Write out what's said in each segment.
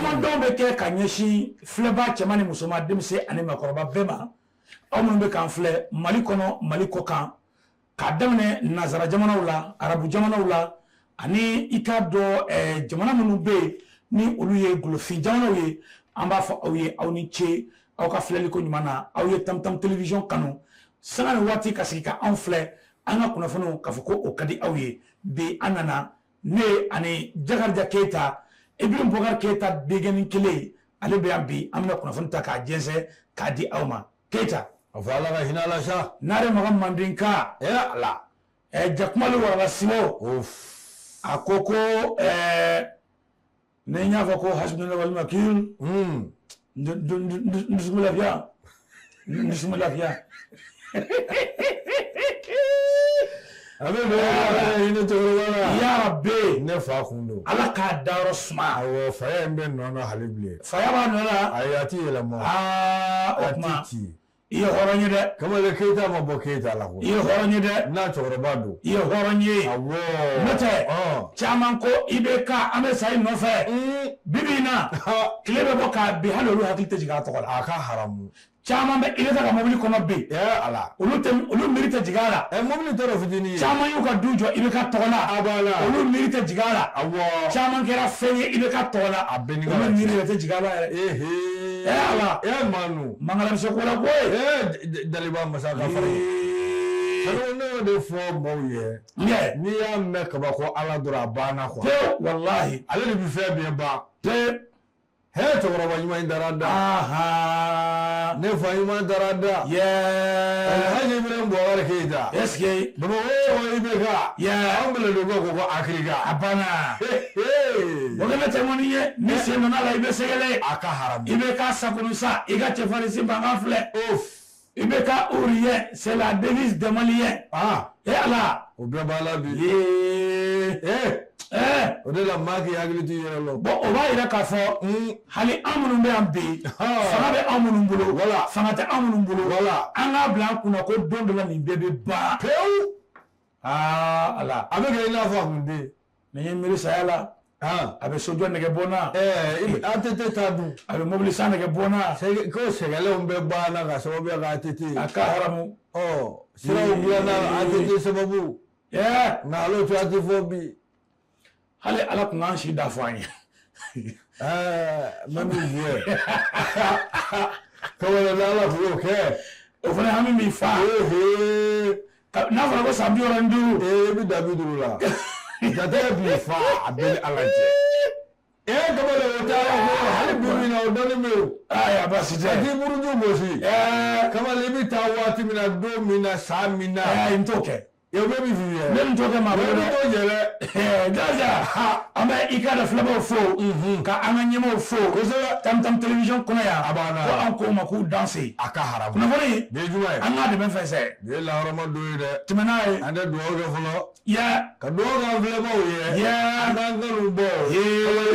Waleɲumandɔn bɛ kɛ ka ɲɛsin filɛbaa cɛman ni musoman, denmisɛn ani maakɔrɔba bɛɛ ma, aw minnu bɛ k'an filɛ Mali kɔnɔ, Mali kɔ kan, k'a daminɛ nanzara jamanaw la, arabu jamanaw la, ani i k'a dɔn jamana minnu bɛ yen ni olu ye golofin jamanaw ye. An b'a fɔ aw ye, aw ni ce aw ka filɛliko ɲuman na. Aw ye Tamtam Télévision kanu sanga ni waati ka sigi ka anw filɛ, an ka kunnafoniw k'a fɔ ko o ka di aw ye. Bi an nana, ne ani Jakarija Keyita, Ibrahim Boubacar Keyita denkɛnin kelen, ale bɛ yan bi. An bɛna kunnafoni ta k'a jɛnsɛn k'a di aw ma. Keyita, a fɔ Ala ka hinɛ a la sa. N'ale maga Mandenka ɛ Ala ɛ jakuma warala sibo, a ko ko ni n y'a fɔ ko hasbunallahu wal wakil, n dusukun lafiya, n dusukun lafiya. A bɛ bɛn, Ala ka hinɛ cɛkɔrɔba la. Ya Rabbi. Ne fa kun don. Ala k'a dayɔrɔ suma. Awɔ, faya in bɛ nɔ na hali bilen. Faya b'a nɔ la. Ayi, a ti yɛlɛma. Aa, o a tuma ti ci. I ye hɔrɔn ye dɛ. Kamalen Keyita ma bɔ Keyita la koyi. I ye hɔrɔn ye dɛ. N'a cɛkɔrɔba don. I ye hɔrɔn ye. Awɔ. N'o tɛ, caman ko i bɛ ka an bɛ sa i nɔfɛ bi bi in na, tile bɛ bɔ k'a bin, hali olu hakili tɛ jigin a tɔgɔ la. A ka haramu. Caman bɛ IBK ka mobili kɔnɔ bi. Ɛ Ala. Olu tɛ, olu miiri tɛ jigin a la. Ɛ, mobili tɛ dɔ fitinin ye. Caman y'u ka du jɔ IBK tɔgɔ la. A banna. Olu miiri tɛ jigin a la. Awɔ. Caman kɛra fɛn ye IBK tɔgɔ la. A bɛɛ ni olu miiri yɛrɛ tɛ jigin a la yɛrɛ. Ehe. Ɛ Ala. Ɛ Manu. Mangala bɛ se ko la koyi. Ɛ Daliba masa ka fara. Sanu, ne y'o de fɔ maaw ye. Ɲɛ. N'i y'a mɛn kaba ko Ala dɔrɔn, a banna quoi. Pewu, walahi. Ale de bɛ fɛn bɛɛ ban. Pewu. Hɛ, cɛkɔrɔba ɲuman in dara da. Ne fa ɲuman dara da. Alhaji Ibrahim Boubacar Keita. Est ce que. Bamakɔ IBK. An bɛlɛdugu ko Akirika. A banna. O kɛlen tɛ ŋɔni ye, ni sen donna la, i bɛ sɛgɛlɛ. A ka haramu. I bɛ ka sakonosa, i ka cɛfarinsi mankan filɛ. I bɛ ka ou rien, c'est la devise des Maliens. E Ala. O bɛɛ b'a la bi. Ee. O de la maa k'i hakili to i yɛrɛ la. Bon, o b'a yira k'a fɔ hali an minnu bɛ yan bi, fanga bɛ anw minnu bolo, fanga tɛ anw minnu bolo, an k'a bila an kunna ko don dɔ la nin bɛɛ bɛ ban. Pewu. Aa Ala. A bɛ kɛ i n'a fɔ a kun tɛ yen. Ni ye miiri saya la, a bɛ sojɔ nɛgɛ bɔ n na. Ɛɛ, ATT ta dun. A bɛ mobili san nɛgɛ bɔ n na. Ko sɛgɛlɛnw bɛɛ banna ka sababuya kɛ ATT. A ka haramu. Ɔ, siraw dilanna ATT sababu. Nka ale to a tɛ fɔ bi. Hali Ala kun k'an si da fɔ an ye. Ɛɛ, n bɛ min f'i ye. Kamalen, n'Ala tun y'o kɛ. O fana hami b'i fa. N'a fɔra ko san 65. Ee, i bɛ dan 50 la. Jate b'i fa, a bɛɛ ni Ala cɛ. Ee kamalen, o tɛ Ala ko hali bi bi in na, o dɔnni bɛ yen. Ayiwa, baasi tɛ. A t'i buruju gosi. Kamalen, i bɛ taa waati min na, don min na, san min na. Ɛɛ, n t'o kɛ. E bɛ min f'i ye. Ne nin t'o kɛ maa bolo dɛ. Ne t'o jɛ dɛ. Jaja, an bɛ i ka da filabaw fo, ka an ka ɲɛmaaw fo. Kosɛbɛ. Tamtam Télévision kɔnɔ yan. A banna. Ko an k'o ma k'u danse. A ka haramu. Kunnafoni. Bi ye juma ye. An k'a dɛmɛ fɛnsɛ. Bi ye lahɔrɔma don ye dɛ. Tɛmɛ n'a ye. An tɛ dugawu kɛ fɔlɔ. Yɛ. Ka dugawu k'an filɛbaw ye. Yɛ. An k'an kanu bɔ. Ye.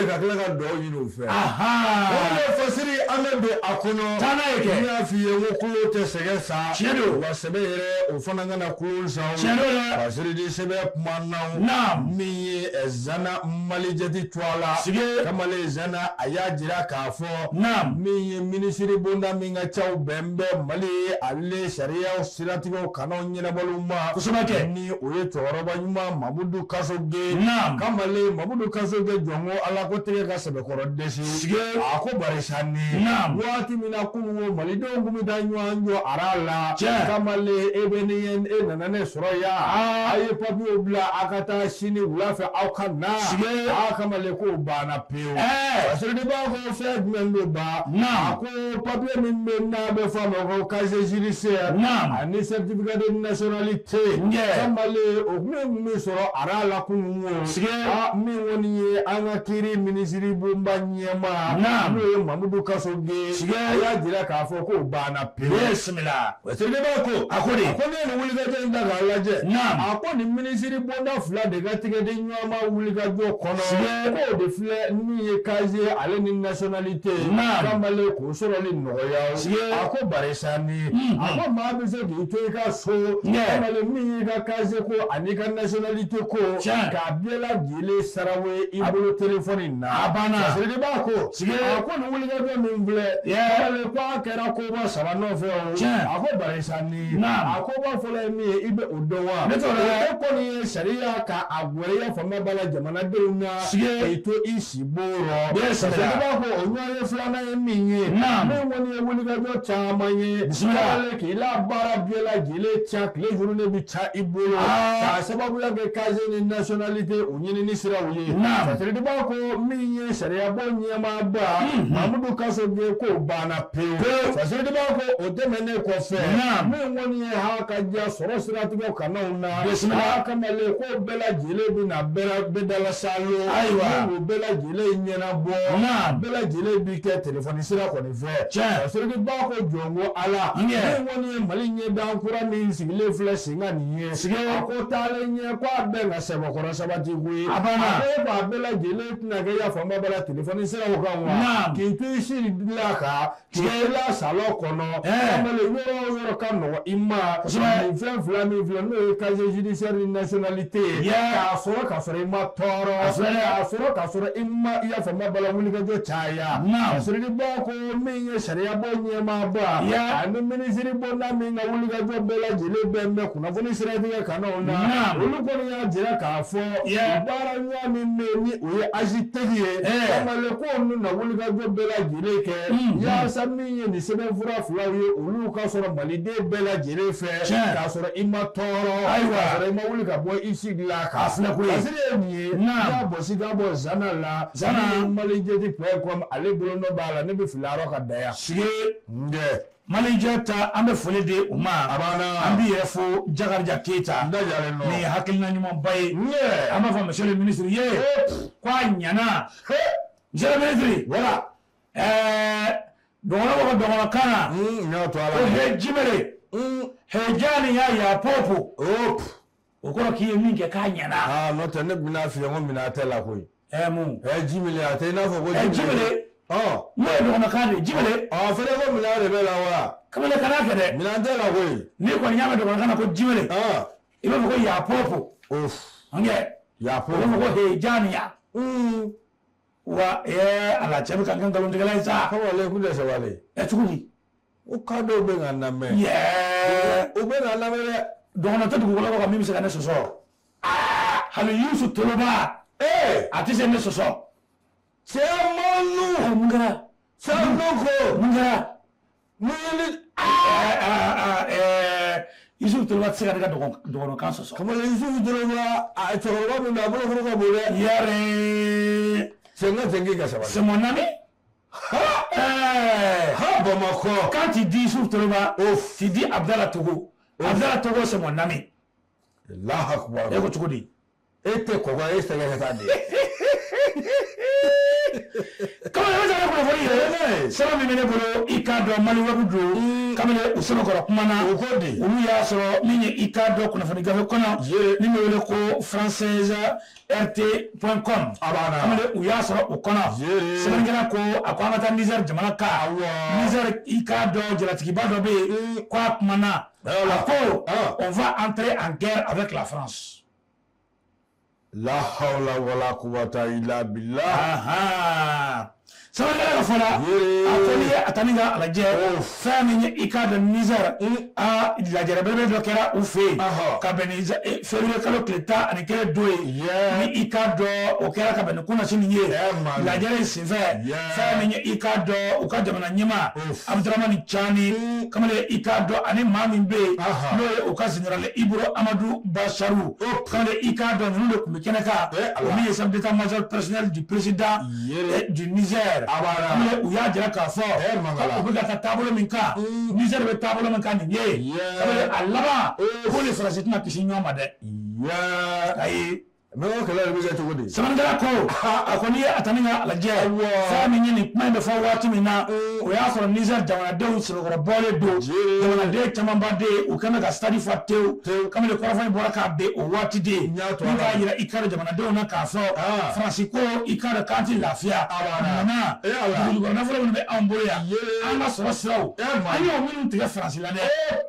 Ka tila ka dugawu ɲini u fɛ. O de fasiri, an bɛ don a kɔnɔ. Taa n'a ye kɛ. N y'a f'i ye ko kulo tɛ sɛgɛ sa. Tiɲɛ don. Wa sɛbɛ yɛrɛ, o fana kana kulo sa. Tiɲɛ don dɛ. Fasiri di sɛbɛn kuma na. Naam. Min ye Zana Malijɛti tɔgɔ la. Sige. Kamalen Zana, a y'a jira k'a fɔ. Naam. Min ye minisiri bonda min ka ca bɛn bɛ Mali ale sariya siratigɛw kanaw ɲɛnabɔliw ma. Kosɛbɛ kɛ. Ni o ye cɛkɔrɔba ɲuman Mamudu Kasoge. Naam. Kamalen Mamudu Kasoge jɔn ko Ala ko tɛgɛ ka sɛbɛkɔrɔ dɛsɛ. Sige. A ko barisa ni. Naam. Waati min na kunun ko Malidenw kun bɛ taa ɲɔgɔn jɔ ara la. Tiɲɛ. Kamalen, e bɛ ne ye, e nana ne sɔrɔ yan. A ye papiyew bila, a ka taa sini wula fɛ aw ka na. Sige. A kamalen, k'o banna pewu. Ɛɛ. Fasiridiba ko fɛn jumɛn don ba? Naam. A ko papiye min bɛ n'a bɛ fɔ a ma ko casier judiciaire. Naam. Ani certificat de nationalité. Ɲɛ. Kamalen, o kun min sɔrɔ ara la kunun o. Sige. A min kɔni ye an ka kiiri minisiri bonba ɲɛmaa. Naam. N'o ye Mamudu Kasoge. Sige. A y'a jira k'a fɔ k'o banna pewu. Bisimila. Fasiridiba ko. A ko de. A ko ne ye nin wulikajɔ in ta k'a lajɛ. A ko nin minisiri bonda fila de ka tigɛ di ɲɔgɔn ma wulikajɔ kɔnɔ. K'o de filɛ min ye casier ale ni nationalité. Kamalen k'o sɔrɔli nɔgɔya. A ko barisa ni. A ko maa bɛ se k'i to i ka so. Kamalen min y'i ka casier ko ani ka nationalité ko. K'a bɛɛ lajɛlen sarawe i bolo téléphone na. A banna. Fasiriba ko. A ko nin wulikajɔ min filɛ. Kamalen ko a kɛra koba saba nɔfɛ o. A ko barisa ni. A koba fɔlɔ ye min ye i bɛ o dɔn wa? Ne t'o dɔn dɛ. O kɔni ye sariya ka a gwɛlɛya fanga b'a la jamanadenw na. K'i to i si bon rɔ. Fasiriba ko o ɲɔgɔn ye filanan ye min ye. Min kɔni ye wulikajɔ caman ye. Kamalen k'i la baara bɛɛ lajɛlen ca tile journée bɛ ca i bolo. K'a sababuya kɛ casier ni nationalité o ɲinini siraw ye. Fasiriba ko min ye sariyabɔ ɲɛmaaba Mamudu Kasoge k'o banna pewu. Fasiriba ko o tɛmɛnen kɔfɛ. Min kɔni ye ha ka diya sɔrɔ siratigɛ kanaw na. Ha kamalen k'o bɛɛ lajɛlen bɛ na bɛɛ dala salo. Ayiwa. Min b'o bɛɛ lajɛlen ɲɛnabɔ. Bɛɛ lajɛlen bi kɛ telefɔni sira kɔni fɛ. Fasiriba ko jɔn ko Ala. Min kɔni ye Mali ɲɛdan kura min sigilen filɛ sen kan nin ye. A ko taalen ɲɛ ko a bɛɛ ka sɛbɛkɔrɔ sabati koyi. A banna. A ko a bɛɛ lajɛlen tɛna kɛ yafama b'a la telefɔni siraw kan wa. K'i to i si dilan kan. K'i la salon kɔnɔ. Kamalen yɔrɔ o yɔrɔ ka nɔgɔ i ma. Nin fɛn fila min filɛ n'o ye casier judiciaire ni nationalité ye. K'a sɔrɔ k'a sɔrɔ i ma tɔɔrɔ. K'a sɔrɔ k'a sɔrɔ i ma i y'a faamuya bala wulikajɔ caya. Fasiriba ko min ye sariyabɔ ɲɛmaaba. Ani minisiri bonda min ka wulikajɔ bɛɛ lajɛlen bɛ mɛn kunnafoni siratigɛ kanaw na. Olu kɔni y'a jira k'a fɔ. Baara ɲuman min bɛ yen ni o ye AGETIC ye. Kamalen ko ninnu na wulikajɔ bɛɛ lajɛlen kɛ. Yaasa min ye nin sɛbɛnfura filaw ye olu ka sɔrɔ maliden bɛɛ lajɛlen fɛ. K'a sɔrɔ i ma tɔɔrɔ. Ayiwa. K'a sɔrɔ i ma wuli ka bɔ i si dilan kan. A filɛ koyi. Fasiri ye nin ye. N'a bɔsi ka bɔ Zana la. Zana. Malijɛti.com ale bolonɔ b'a la ne bɛ fili a yɔrɔ ka da yan. Sige. Njɛ. Malijɛ ta an bɛ foli di u ma. A banna. An b'i yɛrɛ fo Jakarija Keyita. N da jalen nɔ. Nin ye hakilina ɲumanba ye. Njɛ. An b'a fɔ monsieur le ministre ye. Ko a ɲɛna. Monsieur le ministre. Voilà. Dɔgɔnɔ b'a fɔ dɔgɔnɔkan na. N y'a to a la. Ko he jimere. He jani ya ya popo. O kɔrɔ k'i ye min kɛ k'a ɲɛna. Aa n'o tɛ ne bɛna f'i ye ko minɛn tɛ la koyi. Mun. Jimele a tɛ i n'a fɔ ko. Jimele. N'o ye dɔgɔnɔkan de ye jimele. Fɛnɛ ko minɛn de bɛ la wa. Kamalen kana kɛ dɛ. Minɛn tɛ la koyi. N'i kɔni y'a mɛn dɔgɔnɔkan na ko jimele. I b'a fɔ ko ya popo. Ŋɛ. Ya popo. O b'a fɔ ko he jani ya. Wa ala cɛ bɛ ka kɛ nkalontigɛla ye sa. Kamalen kun tɛ sabali. Cogo di. O ka dɔw bɛ ka lamɛn. O bɛ ka lamɛn dɛ. Dɔgɔnɔ tɛ dugukolo kɔ kan min bɛ se ka ne sɔsɔ. Hali Yusu Toloba. A tɛ se ne sɔsɔ. Cɛ manu. Mun kɛra. Sanoko. Mun kɛra. Mun ye ne. Yusufu Toloba tɛ se ka ne ka dɔgɔnɔkan sɔsɔ. Kamalen Yusufu Toloba a cɛkɔrɔba min don a bolo kɔrɔ ka bon dɛ. Yɛrɛ. C'est n ka jɛn ka sabali. C'est mon ami. Ha Bamakɔ. Quand tu dis Youssouf Toloba, tu dis Abdallah Togo. Abdallah Togo, c'est mon ami. Allahu akbar. E ko cogo di? E tɛ kɔkɔ e sɛgɛn ka taa de. Kamalen bɛ se ka kunnafoni yɛrɛ. Sɛbɛn min bɛ ne bolo i k'a dɔn Mali web don. Kamalen u sɛbɛnkɔrɔ kuma na. O ko di. Olu y'a sɔrɔ min ye i k'a dɔn kunnafoni gafe kɔnɔ. Min bɛ wele ko française rt.com. A banna. Kamalen u y'a sɔrɔ o kɔnɔ. Sɛbɛnnikɛla ko a ko an ka taa Niger jamana kan. Niger i k'a dɔn jalatigiba dɔ bɛ yen ko a kumana. A ko on va entrer en guerre avec la France. La hawla wala quwwata illa billah. Sɛbɛnnikɛla ka fɔ la a ko n'i ye a ta ni ka lajɛ fɛn min ye i k'a dɔn Niger a lajɛrɛ belebele dɔ kɛra u fɛ yen ka bɛn ni février kalo tile 11 don ye ni i k'a dɔn o kɛra ka bɛn ni kunnasini ye lajɛrɛ in senfɛ fɛn min ye i k'a dɔn u ka jamana ɲɛmaa Abdramani Tiani kamalen i k'a dɔn ani maa min bɛ yen n'o ye u ka général Ibro Amadou Bacharou kamalen i k'a dɔn ninnu de tun bɛ kɛnɛ kan o min ye chef d'état-major personnel du président du Niger. U y'a jira k'a fɔ u bɛ ka taa taabolo min kan Niger bɛ taabolo min kan nin ye a laban ko ni Faransi tɛna kisi ɲɔgɔn ma dɛ. Ayi. Mais o kɛlɛ bɛ kɛ cogo di? Sɛbɛnnikɛla ko a ko n'i ye a ta ni k'a lajɛ, fɛn min ye nin kuma in bɛ fɔ waati min na, o y'a sɔrɔ Niger jamanadenw sɛbɛkɔrɔ bɔlen don, jamanaden camanba de u kɛlen bɛ ka stade fa tewu. Kamalen kɔrɔfɔ in bɔra k'a ben o waati de, min k'a jira i ka dɔn jamanadenw na k'a fɔ Faransi ko i ka dɔn k'an tɛ lafiya nana dugujukɔrɔ nafolo minnu bɛ anw bolo yan, an ka sɔrɔ siraw, an y'o minnu tigɛ Faransi la dɛ.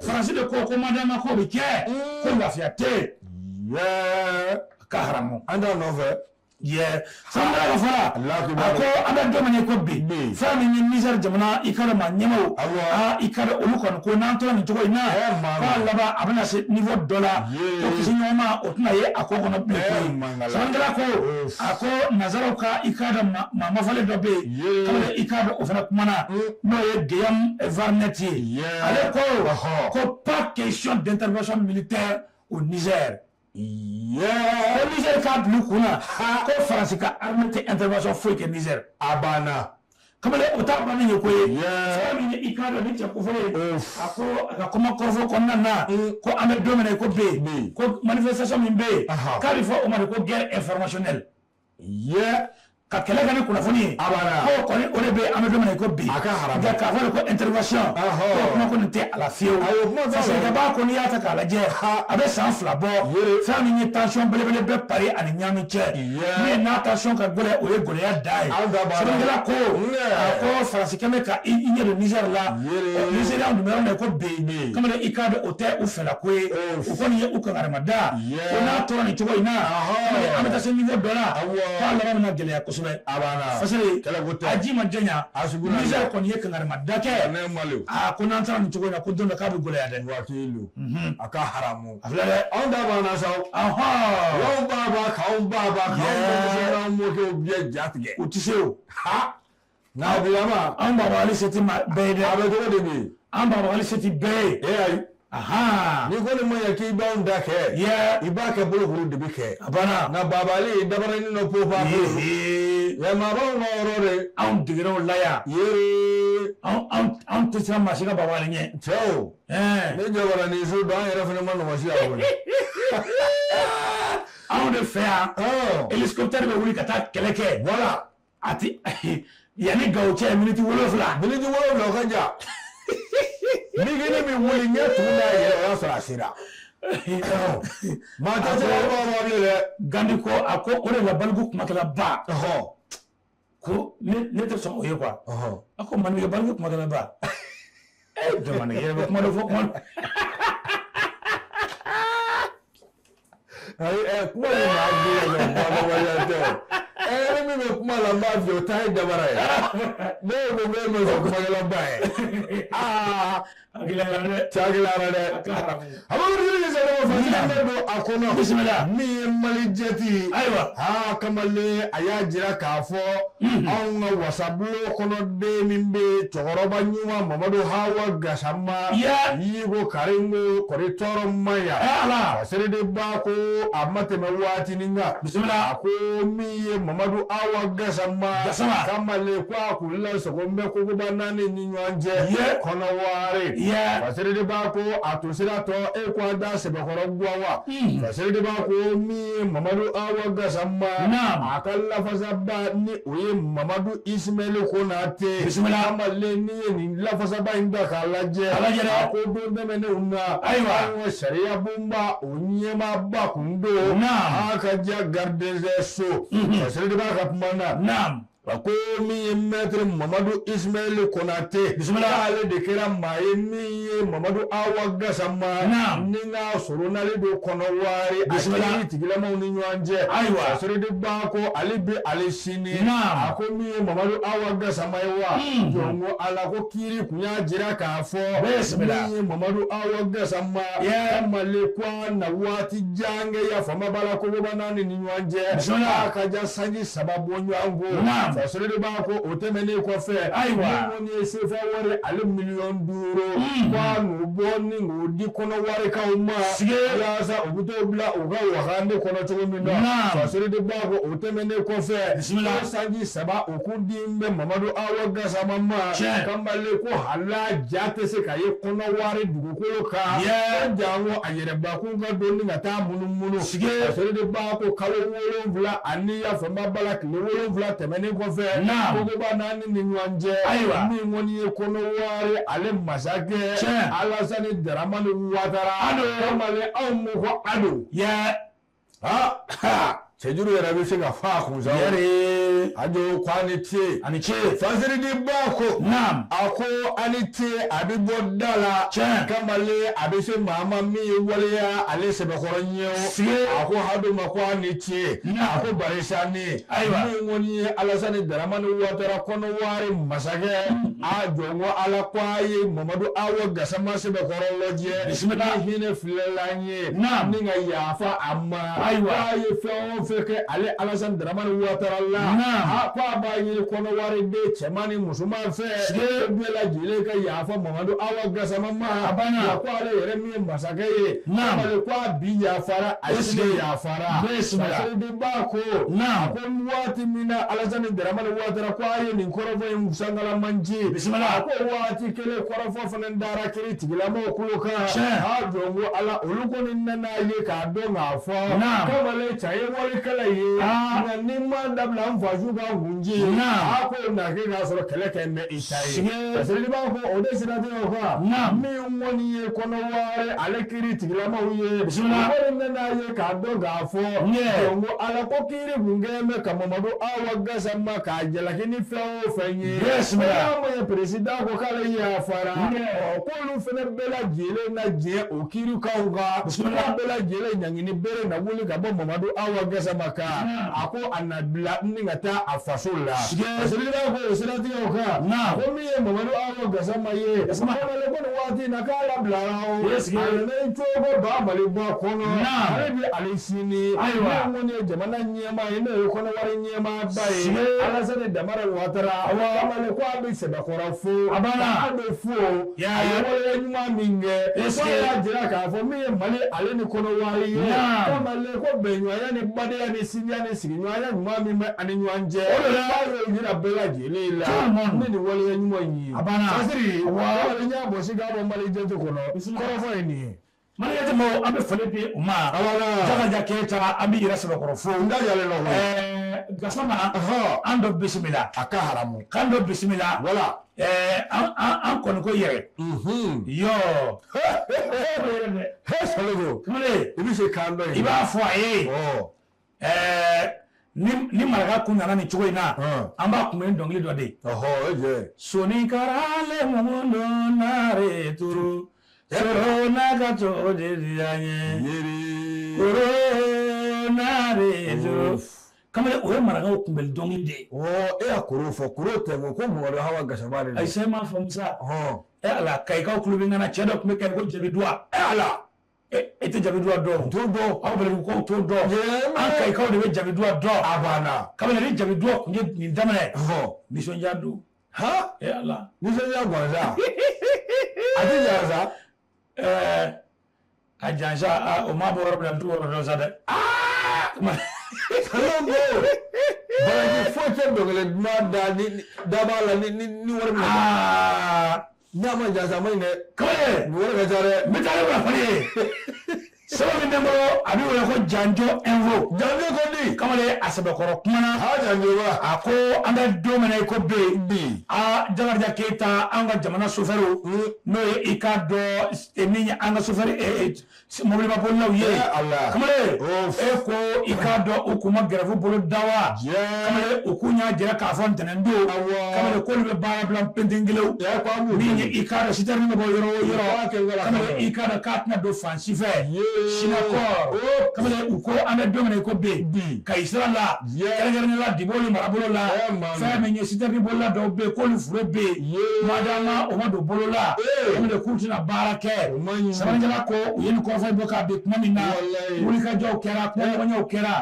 Faransi de ko madama k'o bɛ kɛ, ko lafiya tɛ yen. Ka haramu an t'a nɔfɛ. Sɛbɛnnikɛla ka fɔ la, a ko an bɛ don min na i ko bi, fɛn min ye Niger jamana i ka dɔn maa ɲɛmaaw, i ka dɔn olu kɔni ko n'an tora nin cogo in na, k'a laban a bɛna se niveau dɔ la, ko kisi ɲɔgɔn ma o tɛna ye a ko kɔnɔ bilen koyi. Sɛbɛnnikɛla ko a ko nanzaraw ka i ka dɔn maa mafalen dɔ bɛ yen, kamalen i ka dɔn o fana kumana, n'o ye Guillaume Varnet ye. Ale ko pas question d'intervention militaire au Niger. Ko Niger k'a bila u kun na ko Faransi ka armée tɛ intervention foyi kɛ Niger. A banna. Kamalen o t'a bannen ye ko ye. Fɛn min ye i k'a dɔn ni cɛ kofɔlen, a ko a ka kuma kɔrɔfɔ kɔnɔna na ko an bɛ don min na i ko bi, ko manifestation min bɛ yen, k'a bɛ fɔ o ma de ko guerre informationnelle. Ka kɛlɛ kɛ ni kunnafoni ye. A banna. Ko kɔni o de bɛ yen, an bɛ don min na i ko bi. A ka haramu. Nka k'a fɔ de ko intervention, ko kuma kɔni tɛ a la fiyewu. Ayi, o kuma t'a la. Fasojaba ko n'i y'a ta k'a lajɛ, a bɛ san 2 bɔ. Fɛn min ye tension belebele bɛ Paris ani Niamey cɛ. Min n'a tension ka gɛlɛn, o ye gɛlɛya dan ye. Sɛbɛnnikɛla ko a ko Faransi kɛlen bɛ ka i ɲɛ don Niger la. Nigériens dun bɛ yɔrɔ min na i ko bi, kamalen i k'a dɔn o tɛ u fɛla ko ye. U kɔni ye u kangarimada. Ko n'a tora nin cogo in na, kamalen an bɛ taa se niveau dɔ la, k'a laban bɛna gɛlɛya kosɛbɛ. A banna. Parce que a ji ma janya, Niger kɔni ye kangarimada kɛ. A ko n'an taara nin cogo in na, ko don dɔ k'a bɛ gɛlɛya dɛ. Wakilu. A ka haramu. A filɛ dɛ. Anw ta banna sa. Anw ba ba k'anw ba ba k'anw denmisɛnw n'anw mɔkɛw bɛɛ ja tigɛ. U tɛ se o. Nka bilama. Anw babali se tɛ bɛɛ ye dɛ. A bɛ cogo di bi? An babali se tɛ bɛɛ ye. E ayi. N'i ko ni ma ɲɛ k'i b'anw da kɛ, i b'a kɛ bolokuru de bɛ kɛ. A banna. Nka babali dabaranin dɔ po pa po. Maabaw ka yɔrɔ de. Anw degera o la yan. Anw tɛ siran maa si ka babali ɲɛ. Cɛw. Ne jabaranin so dɔn an yɛrɛ fana ma nɔgɔn si yan kɔni. Anw de fɛ yan. Hélicoptère bɛ wuli ka taa kɛlɛ kɛ. Voilà. A ti yanni Gawo cɛ miniti 7. Miniti 7 o ka jan. Ni kelen bɛ wuli ɲɛ tugun n'a yɛlɛ, o y'a sɔrɔ a sera. Maa tɛ se ka bɔ bilen dɛ. Gandhi ko a ko o de la baliku kumakɛla ba. Ko ne tɛ sɔn o ye quoi. A ko maninka baliku kumakɛla ba. Jamana yɛrɛ bɛ kuma dɔ fɔ kuma. Ayi, kuma in maa den yɛrɛ kuma tɛ o. Ni min bɛ kuma la n b'a f'i ye, o ta ye dabara ye. Ne ko ne ma sɔn kumakɛla ba ye. A gɛlɛyara dɛ. Cɛ gɛlɛyara dɛ. A bɛ wuli ni sɛbɛn ko fɛn bɛ don a kɔnɔ. Bisimila. Min ye Mali jɛti ye. Ayiwa. Kamalen a y'a jira k'a fɔ anw ka wasabulon kɔnɔ den min bɛ yen, cɛkɔrɔba ɲuman Mamadu Hawa Gasama. Yiko Karingo kɔri tɔɔrɔ ma yan. Ala. Fasiridi ba ko a ma tɛmɛ waatinin kan. Bisimila. A ko min ye Mamadu Hawa Gasama. Gasama. Kamalen ko a kun lasago bɛ kogoba naani ni ɲɔgɔn cɛ. Kɔnɔwari. Fasiridi ba ko a tun sera tɔ e ko a da sɛbɛkɔrɔ guwa wa. Fasiridi ba ko min ye Mamadu Hawa Gasama. A ka lafasaba ni o ye Mamadu Ismaël Konate. Bisimila. Kamalen n'i ye nin lafasaba in ta k'a lajɛ. A lajɛ dɛ. A ko don tɛmɛnenw na. Ayiwa. Anw ka sariya bonba o ɲɛmaaba kun don. A ka diya gardien so. Fasiridi ba ka kuma na. A ko min ye maître Mamadu Ismaël Konate. Bisimila. Ale de kɛra maa ye min ye Mamadu Hawa Gasama. Ni n'a soronalen don Kɔnɔwari. Bisimila. A kiiri tigilamaw ni ɲɔgɔn cɛ. Ayiwa. Fasiridi ba ko ale bɛ ale sini. A ko min ye Mamadu Hawa Gasama ye wa. Jɔn ko Ala ko kiiri kun y'a jira k'a fɔ. Bisimila. Min ye Mamadu Hawa Gasama. Kamalen ko a na waati jan kɛ ya faama b'a la kogoba naani ni ɲɔgɔn cɛ. Bisimila. A ka ja sanji 3 bɔ ɲɔgɔn kɔ. Fasiridi Ba ko o tɛmɛnen kɔfɛ ayiwa min kɔni ye sefa wari ale 5 miliyɔn ko a n'u bɔ ni k'o di kɔnɔwarikaw ma walasa u bɛ t'o bila u ka wagande kɔnɔ cogo min na. Fasiridi Ba ko o tɛmɛnen kɔfɛ bisimila ko sanji 3 o kun di bɛ Mamadu Awa Gasama ma. Kamalen ko hala ja tɛ se ka ye kɔnɔwari dugukolo kan. Ko janko a yɛrɛbakun ka don ni ka taa munumunu. Fasiridi Ba ko kalo 7 ani yafama bala tile 7 tɛmɛnen kɔfɛ. Kogoba naani ni ɲɔgɔn cɛ. Ayiwa min kɔni ye kɔnɔwari ale masakɛ. Alasani Daramani Watara. Kamalen anw ko ko ado. Cɛjuru yɛrɛ bɛ se ka fa a kun sa. A jo ko a ni ce. A ni ce. Fasiridi Ba ko. Naam. A ko a ni ce a bɛ bɔ da la. Kamalen a bɛ se maa ma min ye waleya ale sɛbɛkɔrɔ ɲɛ o. A ko hadu ma ko a ni ce. A ko barisa ni. Ayiwa. Min kɔni ye Alasani Daramani Watara kɔnɔwari masakɛ. A jɔ ko Ala ko a ye Mamadu Awa Gasama sɛbɛkɔrɔ lajɛ. Bisimila. Ni hinɛ filɛla an ye. Naam. Ni ka yafa a ma. Ayiwa. K'a ye fɛn o fɛn kɛ ale Alasani Daramani Watara la. Naam. A ko a b'a ɲini kɔnɔwari den cɛman ni musoman fɛ. Bɛɛ lajɛlen ka yafa Mamadu Awa Gasama ma. A banna. Wa ko ale yɛrɛ min ye masakɛ ye. Naam. Ale ko a bi yafara a sini yafara. Bisimila. Fasiridi Ba ko. Naam. A ko waati min na Alasani Daramani Watara ko a ye nin kɔrɔfɔ in sankalamanci. Bisimila. A ko waati kelen kɔrɔfɔ fana dara kiiri tigilamɔgɔw tulo kan. A jɔ ko Ala olu kɔni nana ye k'a dɔn k'a fɔ. Naam. Kamalen cɛ ye walikɛla ye. Nka ni ma dabila n fasu ka kunji. Naam. A ko na kɛ k'a sɔrɔ kɛlɛ kɛ bɛ i ta ye. Fasiridi Ba ko o de siratigɛ o kan. Naam. Min kɔni ye kɔnɔwari ale kiiri tigilamɔgɔw ye. Bisimila. O kɔni nana ye k'a dɔn k'a fɔ. Ɲɛ. Ko Ala ko kiiri kun kɛlen bɛ ka Mamadu Awa Gasama k'a jalaki ni fɛn o fɛn ye. Bisimila. N'a ma ɲɛ peresidan ko k'ale yafara. K'olu fana bɛɛ lajɛlen na jɛ o kiirikaw kan. Bisimila. K'a bɛɛ lajɛlen ɲangini bere na wuli ka bɔ Mamadu Awa Gasama kan. A ko a na bila ni ka taa a faso la. Fasiridi Ba ko o siratigɛ o kan. Naam. Ko min ye Mamadu Awa Gasama ye. Kamalen ko nin waati in na k'a labilara o. Bisimila. A nana i cogo ba Maliba kɔnɔ. Naam. Ale bi ale sini. Ayiwa. Min kɔni ye jamana ɲɛmaa ye n'o ye kɔnɔwari ɲɛmaaba ye. Alasani Damara Watara. Kamalen ko a bɛ sɛbɛkɔrɔ fo. A banna. A bɛ fo. A ye waleya ɲuman min kɛ. Est-ce Ko a y'a jira k'a fɔ min ye Mali ale ni kɔnɔwari ye. Naam. Kamalen ko bɛnɲɔgɔnya ni badenya ni sinjiya ni sigiɲɔgɔnya ɲuman min bɛ ani ɲɔgɔn cɛ. O de la. K'a y'o jira bɛɛ lajɛlen la. Tout le monde. Ni nin waleya ɲuman in ye. A banna. Fasiri. Awɔ. Kamalen y'a bɔsi k'a bɔ Mali jate kɔnɔ. Kɔrɔfɔ ye nin ye. Mali jate mɔgɔw an bɛ foli di u ma. Awɔ. Jakarija Keyita an bɛ yɛrɛ sɛbɛkɔrɔ fo. N da jalen nɔ koyi. Gasama. An dɔ bisimila. A ka haramu. K'an dɔ bisimila. Wala. An kɔni ko yɛrɛ. Yɔɔ. He Salogo. Kamalen. I bɛ se k'an dɔ ye. I b'a fɔ a ye. Ni maraka kun nana nin cogo in na. An b'a kunbɛn ni dɔnkili dɔ de ye. Ɔhɔ o jɛ. Sonikarale mundo nare turu. Soro n'a ka to de diya n ye. Koro nare turu. Kamalen o ye marakaw kunbɛli dɔnkili de ye. E y'a koro fɔ koro tɛ ko Mamadu Awa Gasama de don. Ayi sa e m'a faamu sa. E Ala kayikaw tulo bɛ n na cɛ dɔ tun bɛ Kayi ko Jabiduwa. E Ala. E tɛ Jabiduwa dɔn. T'o dɔn. Aw bɛlɛdugukaw t'o dɔn. An kayikaw de bɛ Jabiduwa dɔn. A banna. Kamalen ni Jabiduwa tun ye nin daminɛ. Nisɔndiya don. Han. E Ala. Nisɔndiya gansan. A tɛ jansa. A jansa o ma bɔ yɔrɔ min na n t'o yɔrɔ dɔn sa dɛ. Salogo. Baraji foyi tɛ dɔnkili duman da ni da b'a la ni wari min na. N'a ma jansa a ma ɲi dɛ. Kamalen. Nin wari ka ca dɛ. N bɛ taa ni kunnafoni ye. Sɛbɛn min bɛ n bolo a bɛ wele ko Janjo Info. Janjo ko di. Kamalen a sɛbɛkɔrɔ kumana. A Janjo wa. A ko an bɛ don min na i ko bi. Bi. A Jakarija Keyita an ka jamana sofɛriw. N'o ye i k'a dɔn min ye an ka sofɛri mobiliba bolilaw ye. Ala. Kamalen e ko i k'a dɔn u kun ma gɛrɛfu bolo da wa. Kamalen u kun y'a jira k'a fɔ ntɛnɛn don. Kamalen k'olu bɛ baara bila pentenkelew. Min ye i k'a dɔn sitɛrini bɛ bɔ yɔrɔ o yɔrɔ. Kamalen i k'a dɔn k'a tɛna don fan si fɛ. Sinakɔrɔ kamalen u ko an bɛ don min na i ko bi. di Kayi sira la kɛrɛnkɛrɛnnenya la Diboli marabolo la fɛn min ye citerne bolila dɔw bɛ yen k'olu fure bɛ yen madama o ma don bolo la kamalen k'u tɛna baara kɛ sɛbɛnnikɛla ko u ye nin kɔrɔfɔ bɔ k'a bin tuma min na wulikajɔw kɛra kumaɲɔgɔnyaw kɛra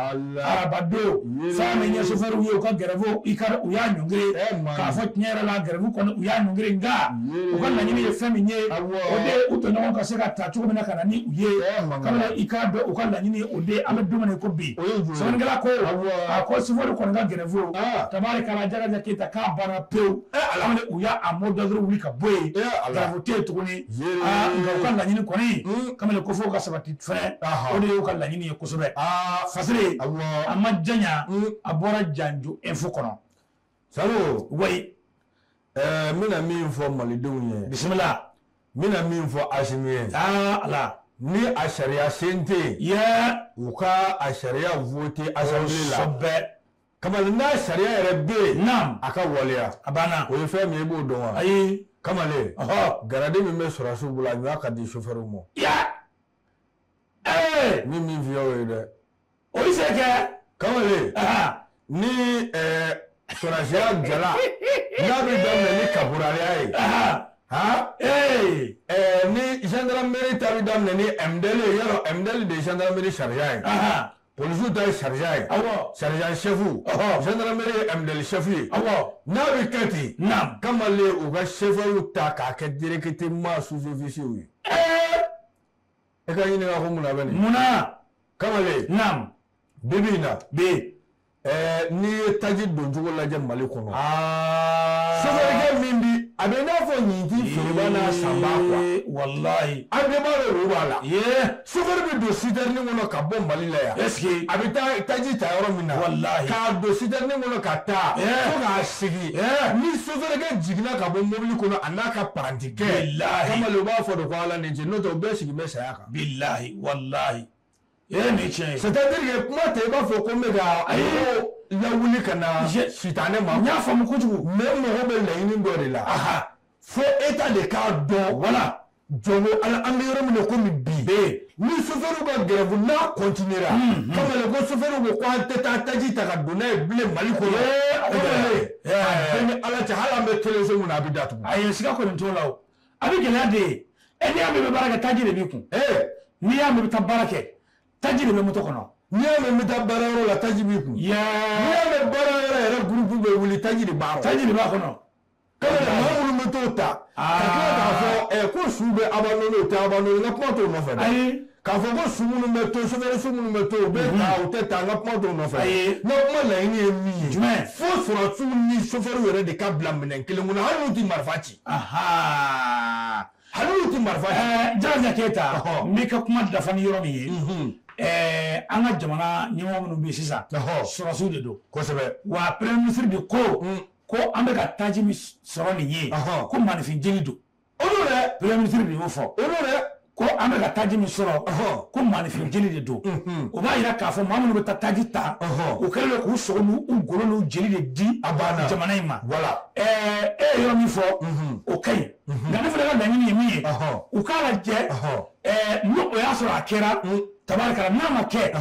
arabadon fɛn min ye sofɛriw ye u ka gɛrɛfu u y'a ɲɔngiri k'a fɔ tiɲɛ yɛrɛ la gɛrɛfu kɔni u y'a ɲɔngiri nka u ka laɲini ye fɛn min ye o de ye u tɔɲɔgɔn ka se ka ta cogo min na ka na ni u ye kamalen i k'a dɔn u ka laɲini o de an bɛ don min na i ko bi sɛbɛnnikɛla ko a ko sofɛri kɔni ka gɛrɛfu tabarikala Jakaja Keyita k'a banna pewu kamalen u y'a mot d'ordre wuli ka bɔ yen gɛrɛfu tɛ yen tuguni nka u ka laɲini kɔni kamalen ko fo ka sabati fɛnɛ o de y'u ka laɲini ye kosɛbɛ Fasere a ma janya a bɔra Janjo Info kɔnɔ Salo wayi n bɛna min fɔ malidenw ye bisimila n bɛna min fɔ Asimi ye ala ni a sariya sen tɛ yen u ka a sariya voter assemblée la kosɛbɛ kamalen n'a sariya yɛrɛ bɛ yen naam a ka waleya a banna o ye fɛn min ye i b'o dɔn wa ayi kamalen garadi min bɛ sɔrɔdasiw bolo a ɲɔgɔn ka di sofɛriw ma ni min f'i ye o ye dɛ o bɛ se kɛ kamalen ni sɔrɔdasiya jala n'a bɛ daminɛ ni kaporaliya ye ni gendarmerie ta bɛ daminɛ ni MDL ye yɔrɔ MDL de ye gendarmerie sergent ye polisiw ta ye sergent ye sergent chef gendarmerie ye MDL chef ye n'a bɛ kɛ ten kamalen u ka chauffeur ta k'a kɛ directement sous-officier ye e ka ɲininka ko mun na bɛ nin munna kamalen naam bi bi in na bi n'i ye taji doncogo lajɛ Mali kɔnɔ sofɛrikɛ min bi a bɛ i n'a fɔ ɲinti feereba n'a sanbaa quoi walahi an bɛɛ b'a dɔn o b'a la sofɛri bɛ don citerne kɔnɔ ka bɔ Mali la yan est ce que a bɛ taa taji ta yɔrɔ min na walahi k'a don citerne kɔnɔ ka taa fo k'a sigi ni sofɛrikɛ jiginna ka bɔ mobili kɔnɔ a n'a ka parantikɛ bilahi kamalen u b'a fɔ de ko Ala ni ce n'o tɛ u bɛɛ sigi bɛ saya kan bilahi walahi nin tiɲɛ ye c'est-à-dire que kuma tɛ i b'a fɔ ko n bɛ ka lawuli ka na sitanɛ ma n y'a faamu kojugu mais n mago bɛ laɲini dɔ de la fo État de k'a dɔn voilà jɔnko ala an bɛ yɔrɔ min na komi bi ni sofɛriw ka grève n'a continuera kamalen ko sofɛriw ko ko an tɛ taa taji ta ka don n'a ye bilen Mali kɔnɔ kamalen a bɛɛ ni Ala cɛ hali an bɛ teleso min na a bɛ datugu ayi siga kɔni t'o la o a bɛ gɛlɛya de ye n'i y'a mɛn i bɛ baara kɛ taji de b'i kun n'i y'a mɛn i bɛ taa baara kɛ taji de bɛ moto kɔnɔ n'i y'a mɛn n bɛ taa baarayɔrɔ la taji b'i kun n'i y'a mɛn baarayɔrɔ yɛrɛ groupe bɛ wuli taji de b'a rɔ taji de b'a kɔnɔ kamalen maa minnu bɛ t'o ta ka tila k'a fɔ ko su bɛ abandonné o tɛ abandonné n ka kuma t'o nɔfɛ dɛ ayi k'a fɔ ko su minnu bɛ to sofɛri su minnu bɛ to u bɛ ta u tɛ ta n ka kuma t'o nɔfɛ ayi n ka kuma laɲini ye min ye jumɛn fo sɔrɔdasiw ni sofɛriw yɛrɛ de ka bila minɛn kelen kɔnɔ hali n'u tɛ marifa ci hali n'u tɛ marifa ci Jakaja Keyita n b'i ka kuma dafa ni yɔrɔ min ye an ka jamana ɲɛmɔgɔ minnu bɛ yen sisan sɔrɔdasiw de don kosɛbɛ wa premier ministre de ko ko an bɛ ka taji min sɔrɔ nin ye ko maninfin jeli don o don dɛ premier ministre de y'o fɔ o don dɛ ko an bɛ ka taji min sɔrɔ ko maninfin jeli de don o b'a jira k'a fɔ maa minnu bɛ taa taji ta u kɛlen don k'u sogo n'u golo n'u jeli de di jamana in ma voilà e ye yɔrɔ min fɔ o ka ɲi nka ne fana ka laɲini ye min ye u k'a lajɛ n'o o y'a sɔrɔ a kɛra tabarikala n'a ma kɛ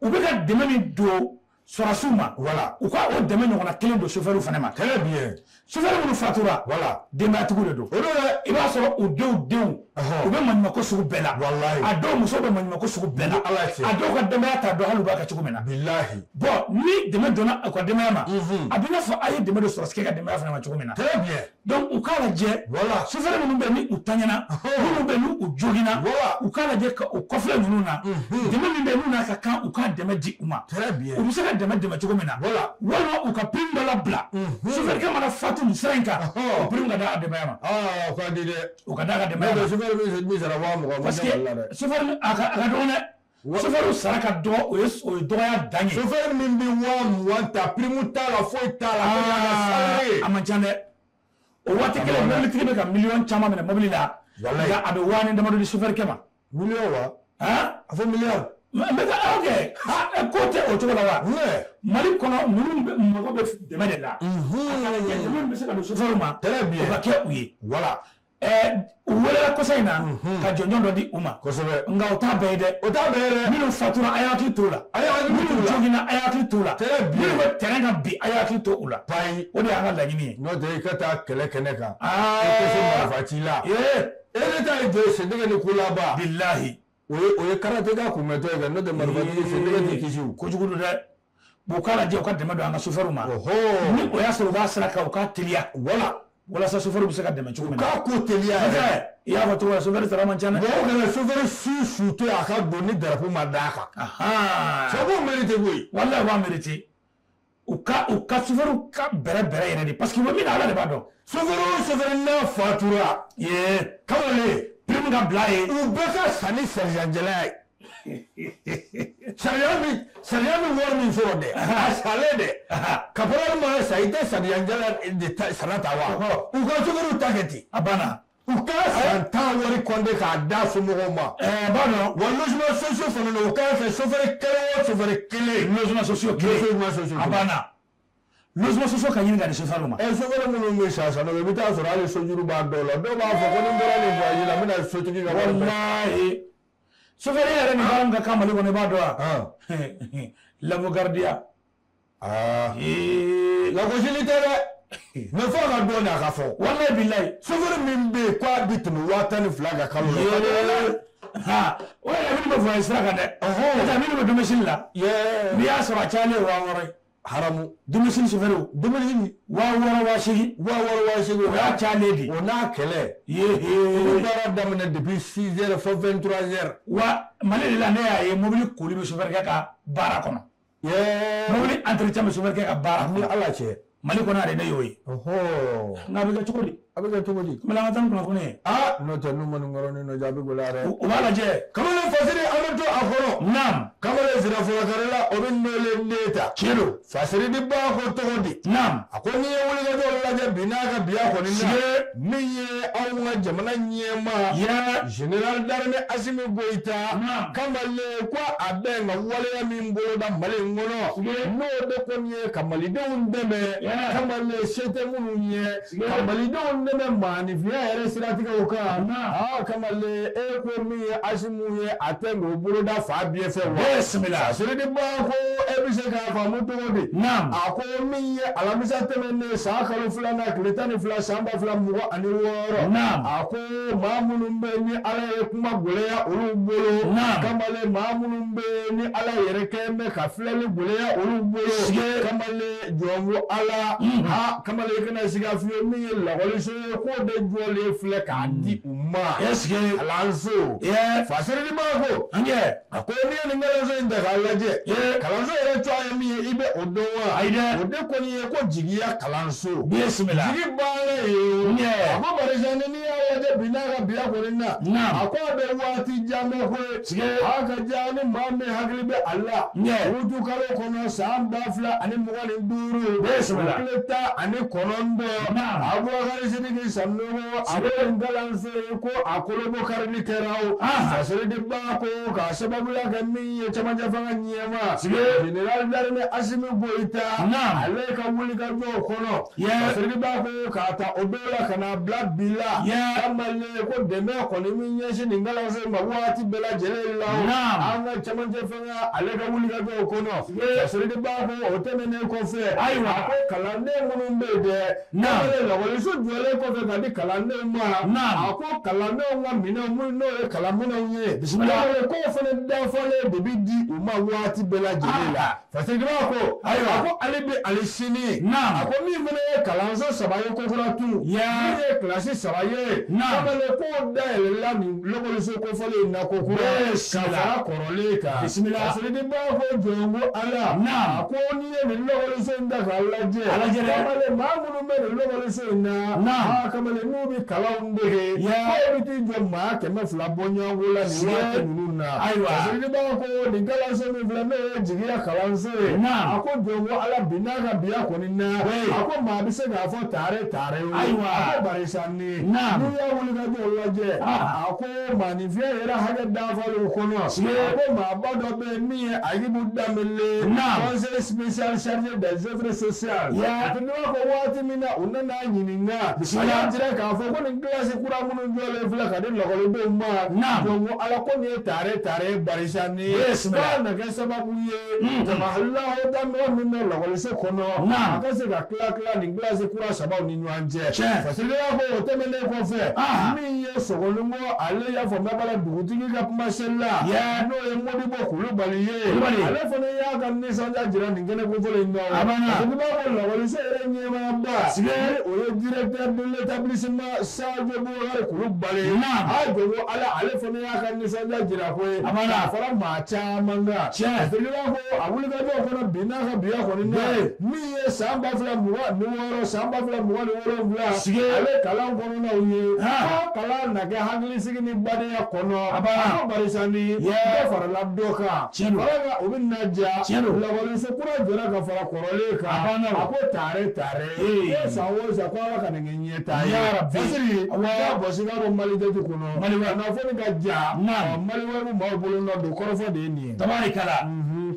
u bɛ ka dɛmɛ min don sɔrɔdasiw ma voilà u ka o dɛmɛ ɲɔgɔnna kelen don sofɛriw fana ma très bien sofɛri minnu fatura voilà denbayatigiw de don o don dɛ i b'a sɔrɔ u denw denw u bɛ maɲumako sugu bɛɛ la walahi a dɔw musow bɛ maɲumako sugu bɛɛ la Ala cɛ a dɔw ka denbaya t'a dɔn hali u b'a kɛ cogo min na bilahi bon ni dɛmɛ donna u ka denbaya ma a bɛ n'a fɔ a ye dɛmɛ don sɔrɔdasikɛ ka denbaya fana ma cogo min na très bien donc u k'a lajɛ voilà sofɛri minnu bɛ ni u taɲana minnu bɛ ni u joginna voilà u k'a lajɛ ka u kɔfilɛ ninnu na dɛmɛ min bɛ n'u n'a ka kan u k'a dɛmɛ di u ma très bien u bɛ se ka dɛmɛ dɛmɛ cogo min na voilà walima u ka prime dɔ labila sofɛrikɛ mana fatu nin sira in kan o prime ka d'a denbaya ma o ka di dɛ o ka d'a ka denbaya ma sofɛri min sara 20,000 parce que sofɛri a ka dɔgɔn dɛ sofɛriw sara ka dɔgɔ o ye dɔgɔya dan ye sofɛri min bɛ 20,000 ta prime t'a la foyi t'a la a man ca dɛ o waati kelen mobilitigi bɛ ka miliyɔn caman minɛ mobili la nka a bɛ waa ni damadɔ di sofɛrikɛ ma miliyɔn wa a fɔ miliyɔn n bɛ taa ok ko tɛ o cogo la wa Mali kɔnɔ ninnu mago bɛ dɛmɛ de la a ka lajɛ dɛmɛ bɛ se ka don sofɛriw ma très bien o ka kɛ u ye voilà U welela kɔsa in na ka jɔnjɔn dɔ di u ma. Kosɛbɛ. Nka o t'a bɛɛ ye dɛ. O t'a bɛɛ ye dɛ. Minnu fatura a y'a hakili t'o la. A y'a hakili t'u la. Minnu joginna a y'a hakili t'u la. Très bien. Minnu bɛ terrain kan bi a y'a hakili to u la. Payi. O de y'an ka laɲini ye. N'o tɛ i ka taa kɛlɛ kɛnɛ kan. I tɛ se marifa ci la. E ne ta ye jɔ ye sentɛgɛ ni kolaba. Bilahi. O ye karateka kunbɛntɔ ye kɛ n'o tɛ marifatigi sentɛgɛ t'i kisi o. Kojugu don dɛ. U k'a lajɛ u ka dɛmɛ don an ka sofɛriw ma. Ni o y'a sɔrɔ u b'a sira kan u k'a teliya. Voilà. Walasa sofɛriw bɛ se ka dɛmɛ cogo min na. U k'a ko teliya yɛrɛ. I y'a fɔ cogo min na sofɛri sara man ca dɛ. Mɔgɔw kana sofɛri su to yen a ka don ni darapo ma d'a kan. Cɛ b'o mérité koyi. Walahi u b'a mérité. U ka sofɛriw ka bɛrɛ bɛrɛ yɛrɛ de parce que u bɛ min na Ala de b'a dɔn. Sofɛri o sofɛri n'a fatura. Kamalen. Prime ka bila yen. U bɛɛ ka san ni sergent jɛla ye. Sariya bɛ wari min sɔrɔ dɛ, a salen dɛ, caporal mana sa i tɛ sariya jala de sara ta wa? U ka sofɛriw ta kɛ ten. A banna. U ka san 10 wari kɔnte k'a d'a somɔgɔw ma. B'a dɔn. Wa logement sociaux fana na u k'a kɛ sofɛri kelen o sofɛri kelen. Logement sociaux kelen. Logement sociaux. A banna. Logement sociaux ka ɲini ka di sofɛriw ma. Sofɛri minnu bɛ sa san i bɛ taa sɔrɔ hali sojuru b'a dɔw la, dɔw b'a fɔ ko ni n bɔra nin voyage la n bɛna sotigi ka wari bɛɛ. Walahi. Sofɛri yɛrɛ ni baara min ka kan Mali kɔnɔ i b'a dɔn wa? Labogardiya. Lagosili tɛ dɛ. Mais f'a ka dɔn de a ka fɔ. Walahi bilahi. Sofɛri min bɛ yen k'a bɛ tɛmɛ 12,000 kan kalo la. O yɛrɛ minnu bɛ voyage sira kan dɛ. N'o tɛ minnu bɛ domicile la. N'i y'a sɔrɔ a cayalen ye 6,000 ye. Haramu. Domicile sofɛriw. Domicile. 6,000 8,000. 6,000 8,000. O y'a cayalen de. O n'a kɛlɛ. U bɛ baara daminɛ depuis 6 heures fo 23 heures. Wa Mali de la ne y'a ye mobili koli bɛ sofɛrikɛ ka baara kɔnɔ. Mobili entretien bɛ sofɛrikɛ ka baara kɔnɔ. Ni Ala cɛ. Mali kɔnɔ yɛrɛ ne y'o ye. Nka a bɛ kɛ cogo di? A bɛ kɛ cogo di? Kamalen an ka taa ni kunnafoni ye. N'o tɛ n'u ma nin yɔrɔnin lajɛ a bɛ gɛlɛya dɛ. U b'a lajɛ. Kamalen Fasiri an bɛ to a kɔnɔ. Naam. Kamalen sirafɔlakarila o bɛ nɔlen den ta. Tiɲɛ don. Fasiri di ba ko cogo di? Naam. A ko n'i ye wulikajɔ lajɛ bi n'a ka biya kɔni na. Min ye anw ka jamana ɲɛmaa. Général d'armée Assimi Goïta. Naam. Kamalen ko a bɛ nka waleya min boloda Mali in kɔnɔ. N'o de kɔni ye ka malidenw dɛmɛ. Kamalen se tɛ minnu ye. Ka malidenw dɛmɛ maanifinya yɛrɛ siratigɛw kan. Kamalen e ko min ye Assimi ye a tɛ k'o boloda fa biɲɛ fɛ wa. Bisimila. Fasiri di ba ko e bɛ se k'a faamu cogo di? Naam. A ko min ye alamisa tɛmɛnen san kalo 2nan tile 12 san 2026. Naam. A ko maa minnu bɛ yen ni Ala ye kuma gɛlɛya olu bolo. Naam. Kamalen maa minnu bɛ yen ni Ala yɛrɛ kɛlen bɛ ka filɛli gɛlɛya olu bolo. Kamalen jɔn ko Ala. Kamalen i kana siga fiyewu min ye lakɔliso ye k'o de jɔlen filɛ k'a di u ma. Est-ce que. Kalanso. Fasiri di ba ko. A ko n'i ye nin kalanso in ta k'a lajɛ. Kalanso yɛrɛ tɔgɔ ye min ye i bɛ o dɔn wa? Ayi dɛ. O de kɔni ye ko jigiya kalanso. Bisimila. Jigi baara ye. A ko barisa ni n'i y'a lajɛ bi n'a ka biya kɔni na. Naam. A ko a bɛ waati jan bɛ koyi. A ka ja ni maa min hakili bɛ a la. Utu kalo kɔnɔ san 2025. Bisimila. Tile 19. Naam. Abubakari Sidiki Sanogo a ko nin kalanso ye ko a kolobɔ karili kɛra o. Fasiri di ba ko k'a sababuya kɛ min ye cɛmancɛ fanga ɲɛmaa. Général d'armée Assimi Goïta. Naam. Ale ka wulikajɔw kɔnɔ. Fasiri di ba ko k'a ta o don la ka na bila bi la. Kamalen ko dɛmɛ kɔni min ɲɛsin nin kalanso in ma waati bɛɛ lajɛlen la. Naam. An ka cɛmancɛ fanga ale ka wulikajɔw kɔnɔ. Fasiri di ba ko o tɛmɛnen kɔfɛ. Ayiwa. A ko kalanden minnu bɛ yen dɛ. Naam. Kamalen lakɔliso jɔlen kɔfɛ ka di kalandenw ma. Naam. A ko kalandenw ka minɛnw minnu n'o ye kalanminɛnw ye. Bisimila. Kamalen k'o fana dafalen de bɛ di u ma waati bɛɛ lajɛlen la. Fasiri di ba ko. Ayiwa. A ko ale bɛ ale sini. Naam. A ko min fana ye kalanso 3 ye kokura tun. Min ye kilasi 3 ye. Naam. Kamalen k'o dayɛlɛla nin lakɔliso kofɔlen in na kokura. Bisimila. Ka fara kɔrɔlen kan. Bisimila. Fasiri di ba ko jɔn ko Ala. Naam. A ko n'i ye nin lakɔliso in ta k'a lajɛ. A lajɛ dɛ. Kamalen maa minnu bɛ nin lakɔliso in na. Naam. Kamalen n'u bɛ kalanw dege. Yeah. K'o bɛ t'i jɔ maa 200 bɔ ɲɔgɔn ko la nin waati ninnu na. na. Ayiwa. Fasiriba ko nin kalanso min filɛ n'o ye jigiya kalanso ye. Naam. A ko jɔn ko Ala bi n'a ka biya kɔni na. Oui. A ko maa bɛ se k'a fɔ tare tare o. Ayiwa. A ko barisa ni. Naam. N'i y'a wuli ka jɔ lajɛ. Ah. A ko maaninfinya yɛrɛ hakɛ dafalen kɔnɔ. Sige. A ko maaba dɔ bɛ yen min ye Ayibu Danbele. Naam. Conseil spécial chargé des œuvres sociales. Yeah. A tun b'a fɔ waati min na u nana ɲininka. Bisimila. A y'a jira k'a fɔ ko nin kilasi kura minnu jɔlen filɛ ka di lakɔlidenw ma. Naam. Donc ko Ala ko nin ye tare tare barisa ni. Bisimila. K'a na kɛ sababu ye. Jama lahɔta mɔgɔ min bɛ lakɔliso kɔnɔ. Naam. A ka se ka tila tila nin kilasi kura sabaw ni ɲɔgɔn cɛ. Tiɲɛ. Fasiriya ko o tɛmɛnen kɔfɛ. Ah. Min ye Sogoninko ale y'a faamuya b'a la dugutigi ka kumasen la. Yeah. N'o ye Modibo Kulubali ye. Kulubali. Ale fana y'a ka nisɔndiya jira nin kɛnɛ kofɔlen in kan. A banna. Parce que b'a fɔ lakɔliso yɛrɛ ɲɛmaaba. Sige. Ni o ye directeur de l'établissement Sadio Boubacar Kulubali. Naam. A dogo Ala ale fana y'a ka nisɔndiya jira koyi. A banna. K'a fara maa caman kan. Tiɲɛ. Parce que b'a fɔ a wulikajɔ kɔnɔ bi n'a ka biya kɔni na. Bɛɛ. Min ye san 2026 san 2027. Sige. Ale kalan kɔnɔnaw ye. Han. Ko kalan na kɛ hakilisigi ni badenya kɔnɔ. A banna. A ko barisa ni. Yeah. Dɔ farala dɔ kan. Tiɲɛ don. Fara kan o bɛ na ja. Tiɲɛ don. Lakɔliso kura jɔra ka fara kɔrɔlen kan. A banna o. A ko tare tare. Ee. Ko san o san ko Ala ka nin kɛ ɲɛtaa ye. Ya Rabbi. Fasiri. Awɔ. K'a bɔsi k'a bɔ Mali-Jɛti kɔnɔ. Mali-Wɛb. Kunnafoni ka ja. Naam. Ɔ, Mali-Wɛb maaw bolo nɔ don kɔrɔfɔ de ye nin ye. Tabarikala.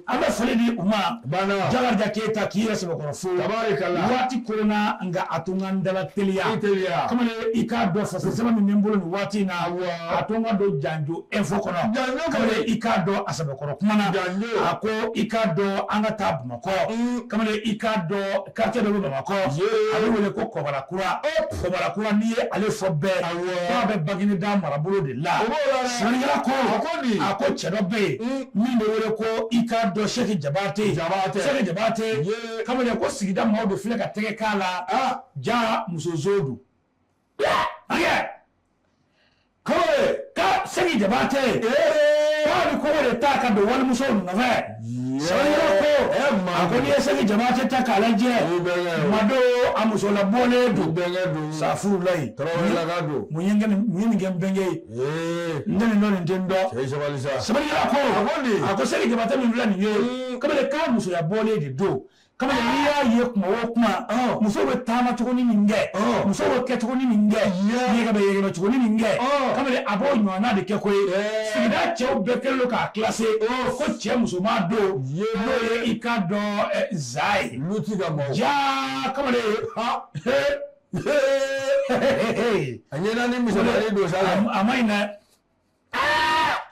An bɛ foli di u ma. Banna. Jakarija Keyita k'i yɛrɛ sɛbɛkɔrɔ fo. Tabarikala. Waati koronna nka a to n ka n dala teliya. I teliya. Kamalen i k'a dɔn faso sɛbɛn min bɛ n bolo nin waati in na. Awɔ. A to n ka don Janjo info kɔnɔ. Janjo kɔni. Kamalen i k'a dɔn a sɛbɛkɔrɔ kuma na. Janjo. A ko i k'a dɔn an ka taa Bamakɔ. Kamalen i k'a dɔn quartier dɔ bɛ Bamakɔ. Yee. A bɛ wele ko Kɔbalakura. Kɔbalakura n'i ye ale fɔ bɛɛ. Awɔ. K'a bɛ Bagineda marabolo de la. O b'o la dɛ. Sɛbɛnnikɛla ko. A ko di? A ko cɛ dɔ bɛ yen. Min bɛ wele ko i k'a dɔn Sɛki Jabate. Jabate. Sɛki Jabate. Yee. Kamalen ko sigida maaw de filɛ ka tɛgɛ k'a la. Ah. Ja musozo don. Akɛ. Kamalen. Ka Sɛki Jabate. Ee. K'a bɛ kɔgɔ de ta ka don walimusow nɔfɛ. Sɛbɛnnikɛla ko. Eh, maa. A ko n'i ye Sɛki Jabate ta k'a lajɛ. I bɛnkɛ o. Mado a musolabɔlen don. I bɛnkɛ don. Safurulayi. Tarawelelaka don. Mun ye nin kɛ n bɛnkɛ ye? Ee. N tɛ nin dɔn nin tɛ n dɔn. Cɛ sabali sa. Sɛbɛnnikɛla ko. A ko di? A ko Sɛki Jabate min filɛ nin ye. Kamalen k'a musoya bɔlen de don. Kamalen n'i y'a ye kuma o kuma. Musow bɛ taama cogoni min kɛ. Musow bɛ kɛ cogoni min kɛ. Yɛgɛbɛ yɛgɛbɛ cogoni min kɛ. Kamalen a b'o ɲɔgɔnna de kɛ koyi. Sigida cɛw bɛɛ kɛlen don k'a classé. Ko cɛ musoman don. N'o ye i k'a dɔn za ye. Luti ka maaw. Ja kamalen. Ha. He. A ɲɛna ni misɛnmanin don sa la. A ma ɲi dɛ.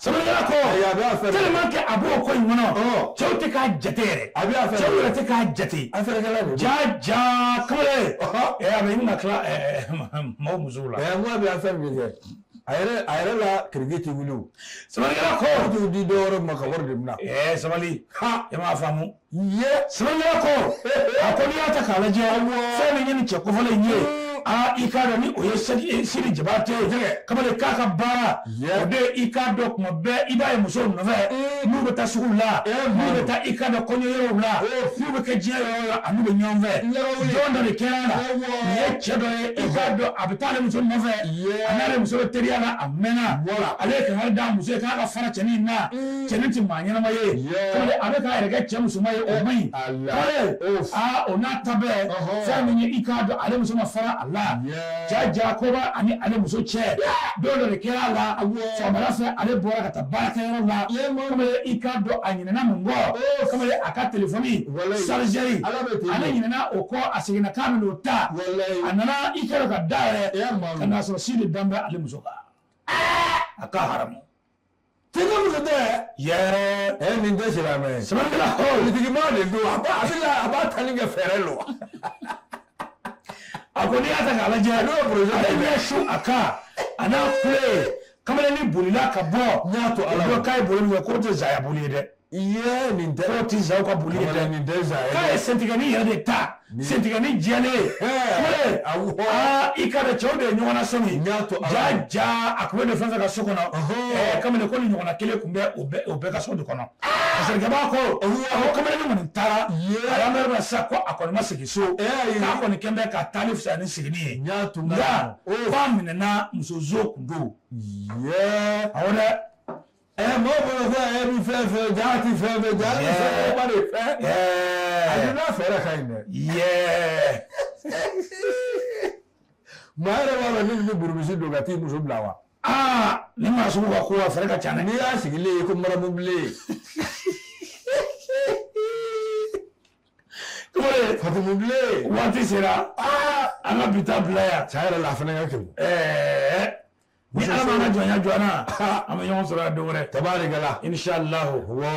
Sɛbɛnnikɛla ko. Ayi, a bɛ a fɛ. Tellement que a b'o ko in kɔnɔ. Ɔ. Cɛw tɛ k'a jate yɛrɛ. A bɛ a fɛ. Cɛw yɛrɛ tɛ k'a jate. A fɛrɛkɛla de don. Ja ja kamalen. Ɔhɔ. Ɛ a bɛ ɲini ka tila maaw musow la. Ɛ n ko a bɛ affaire min kɛ. A yɛrɛ la kiriki tɛ wuli o. Sɛbɛnnikɛla ko. O t'u di dɔwɛrɛ ma ka wari de minɛ. Ɛɛ sabali. Ha. E m'a faamu. Ye. Sɛbɛnnikɛla ko. A ko n'i y'a ta k'a lajɛ. Fɛn min ye nin cɛ kofɔlen in ye. Aa i k'a dɔn ni o ye Sidi Jabate ye. Kamalen k'a ka baara. Yeah. O de ye i k'a dɔn kuma bɛɛ i b'a ye musow nɔfɛ. N'u bɛ taa sugu la. N'u bɛ taa i k'a dɔn kɔɲɔyɔrɔw la. N'u bɛ kɛ diɲɛ yɔrɔ o yɔrɔ a n'u bɛ ɲɔgɔn fɛ. Ɲɛnawuli. Don dɔ de kɛra a la. Awɔ. Nin ye cɛ dɔ ye i k'a dɔn a bɛ taa ale muso nɔfɛ. Yeah. A n'ale muso bɛ teriya la a mɛnna. Voilà. Ale ye kangari d'a muso ye k'a ka fara cɛnin in na. Cɛnin tɛ maa ɲɛnama ye. Yeah. Kamalen a bɛ k'a yɛrɛ kɛ cɛ musoman ye o man ɲi. Allah. Kamalen Ouf. aa o n'a ta bɛɛ. Ɔhɔ. Fɛn min ye i k'a dɔn ale muso ma fara a la. Yeah. Ja ja koba ani ale muso cɛ. Don dɔ de kɛra a la. Sɔgɔmada fɛ ale bɔra ka taa baarakɛyɔrɔ la. Kamalen i k'a dɔn a ɲinɛna mun kɔ. Kamalen a ka telefɔni Walayi. chargeur. Ala bɛ ten. Ale ɲinɛna o kɔ a seginna k'a bɛ n'o ta. Walayi. A nana i kɛra ka da yɛrɛ. E ma. Ka n'a sɔrɔ si de dan bɛ ale muso kan. A ka haramu. Tɛgɛ muso tɛ. Yɛrɛ. Ɛ nin tɛ silamɛ ye. Sɛbɛnnikɛla ko. Politikimaa de don. A b'a tali kɛ fɛɛrɛ lo. A ko n'i y'a ta k'a lajɛ. N'o ye projet Ale ɲɛ su a kan a n'a kule. Kamalen bolila ka bɔ. N y'a to Ala O don k'a ye boli min kɛ k'o tɛ zaya boli ye dɛ. Ye nin tɛ. K'o tɛ zaw ka boli ye dɛ. Kamalen nin tɛ sa ye. K'a ye sentigɛnin yɛrɛ de ta. Sentigɛnin jɛlen. Kamalen. Awɔ. Aa i ka dɔn cɛw de ye ɲɔgɔn na sɔmi. N y'a to Ala Ja ja a kun bɛ don fɛn fɛn ka so kɔnɔ. Ɔhɔn. Ɛɛ kamalen ko nin ɲɔgɔnna kelen kun bɛ o bɛɛ ka so de kɔnɔ. Masakɛba ko. A ko kamalen kɔni taara. A y'an bɛ yɔrɔ min na sisan ko a kɔni ma segin so. Ayi. K'a kɔni kɛn bɛ ka taali fisaya ni seginni ye. N y'a to Nka k'a minɛna muso zo kun don. Ye. Awɔ dɛ. Mɔgɔw bolo ko e bɛ fɛn fɛn ja ti fɛn fɛn ja bɛ fɛn ba de fɛ. A n'a fɛɛrɛ ka ɲi dɛ. Maa yɛrɛ b'a dɔn ni bɛ burumisi don ka t'i muso bila wa. Aa ni maa sugu ka ko a fɛɛrɛ ka ca dɛ. N'i y'a sigilen ye ko marabu bilen. Kamalen. Fatimu bilen. Waati sera. An ka bi ta bila yan. Tiɲɛ yɛrɛ la a fana ka kegun. Ni Ala m'an ka jɔnya jɔ an na, an bɛ ɲɔgɔn sɔrɔ yan don wɛrɛ. Tabarikala. Inshallah. Wa.